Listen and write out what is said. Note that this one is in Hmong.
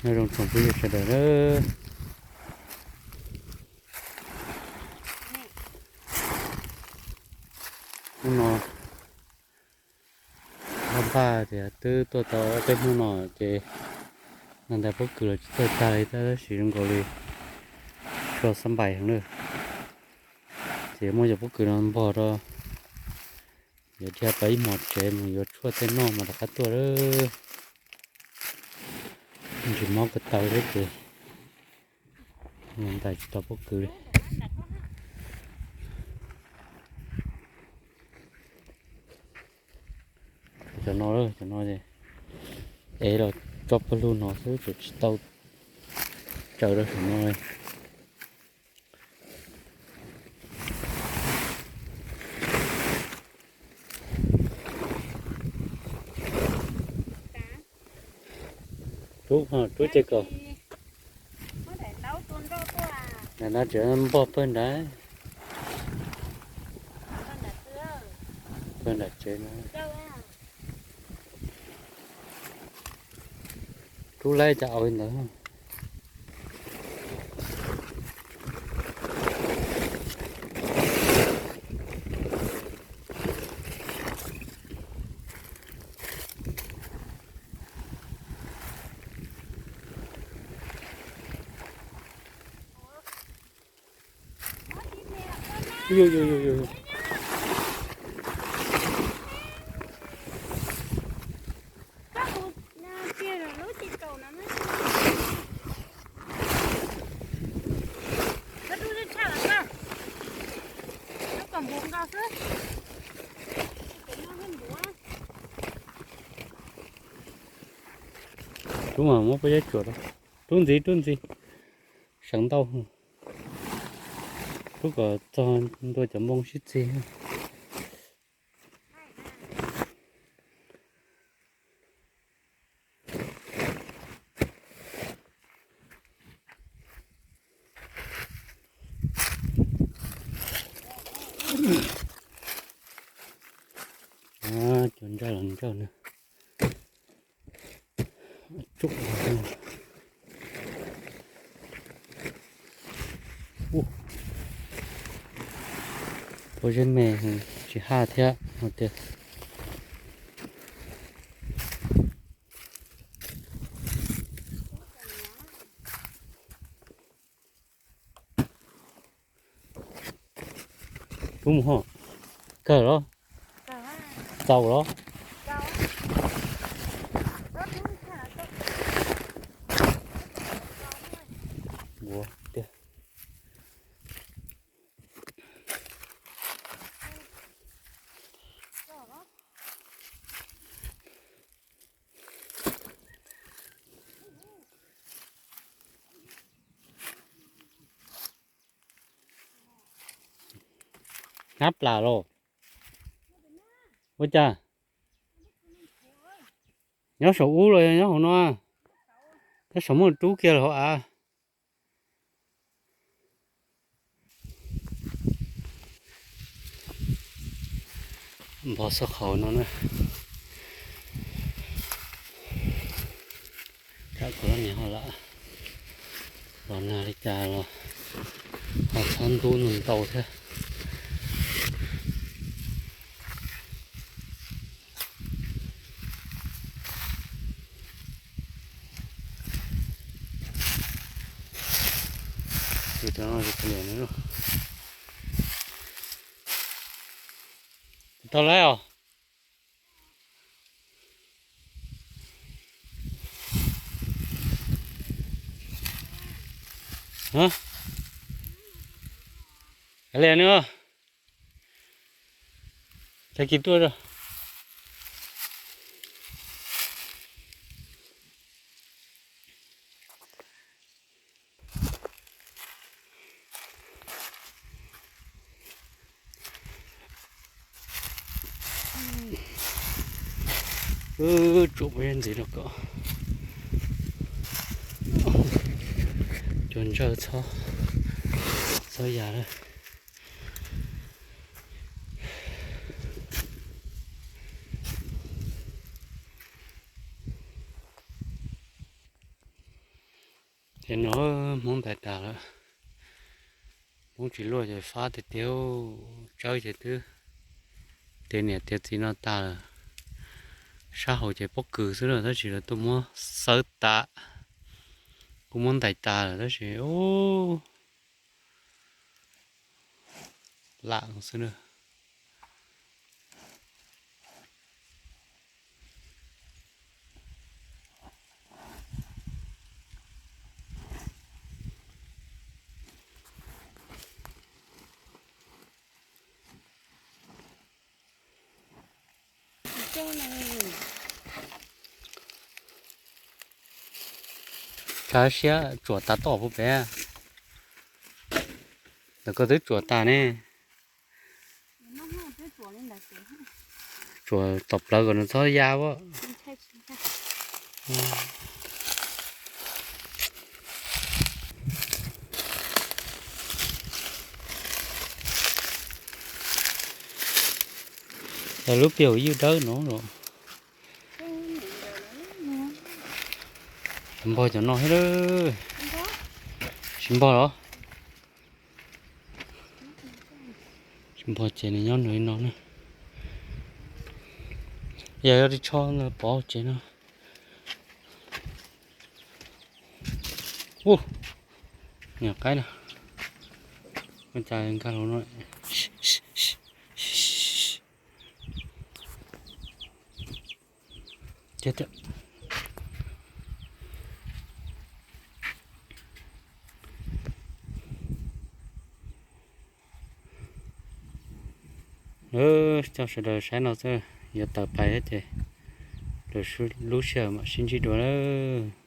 Nyob zoo tsoom phooj ywg sawv daws na. Hnub no npaj npaj tias twb tuaj tau ob peb hnub no ces nag ntawd pob kws los tsis txawj tag li tab sis zoo nkaus li tshua xab npais heev na. Ces muab cov pob kws no npog rau, yuav dhia tau ib hmos tsev mus yuav tshuaj tej noj mas rov qab tuaj lawm. Ntsis mob ko taw thiab ces ntais tsis tau pob kws li. Cov no, cov no es los tso pawg lug no xwb tseem tsis tau tsaws rau saum no li. Rub, rub ces kom, no tseem npog pawg nrad, pawg nram tsev no. Rub laib cas au li ntawd. Yus, yus, yus, yus, yus. Rub mas muab pob zeb tsuam rau. Rub ntxiv, rub ntxiv. Sawv ntau. Rub kom txog ntua cov npoo sib txig. Cua ntsawj los ntsawj na. Tsuj. Pob zeb me tsis haj thiab no tiag. Rub mus ho. Kawg los? Txaus los? Ua tiag. Hnab plas los? Ua cas? Nyob saum ub los yog nyob hauv no? Tab sis muaj rub kiag los hauv av. Npog xub qhaum no na. Tsam kuv lub niag ho lam los nag li cas los ho txhob ntub ntau thiab. Tau lawm os. Li nws, tag kis tuaj. Tsuam pob zeb ntxiv rau kom cua ntsawj txhob, txhob ya lawm. Ces no Hmoob ntais tas lawm, Hmoob tsis luaj ces fab tiag tiag, tsawb ces twb tiav niam tiav txiv no tas lawm. Sab hauv ces pob kws xwb na, tab sis lawv tuaj muab xawb tas, kuj muab ntais tas lawm tab sis ub, lam xwb na. Tsav siab tsuam tas toj puag pem, ntawm koj twb tsuam tas ne. Tsuam tom plawv kom nws txhob ya as. Lub piaj ywj dawb no los. Tsis npog cov no thiab lawm. Tsis npog los? Tsis npog ces nws nyob nws li no na. Yog yuav ris tsho no pov tsev no. Ub, niam qaib na, ua cas nkag los no. Coj sawv daws saib no xwb, yuav tawm pais thiab ces lwm lub sij hawm mam sib ntsib dua nawb.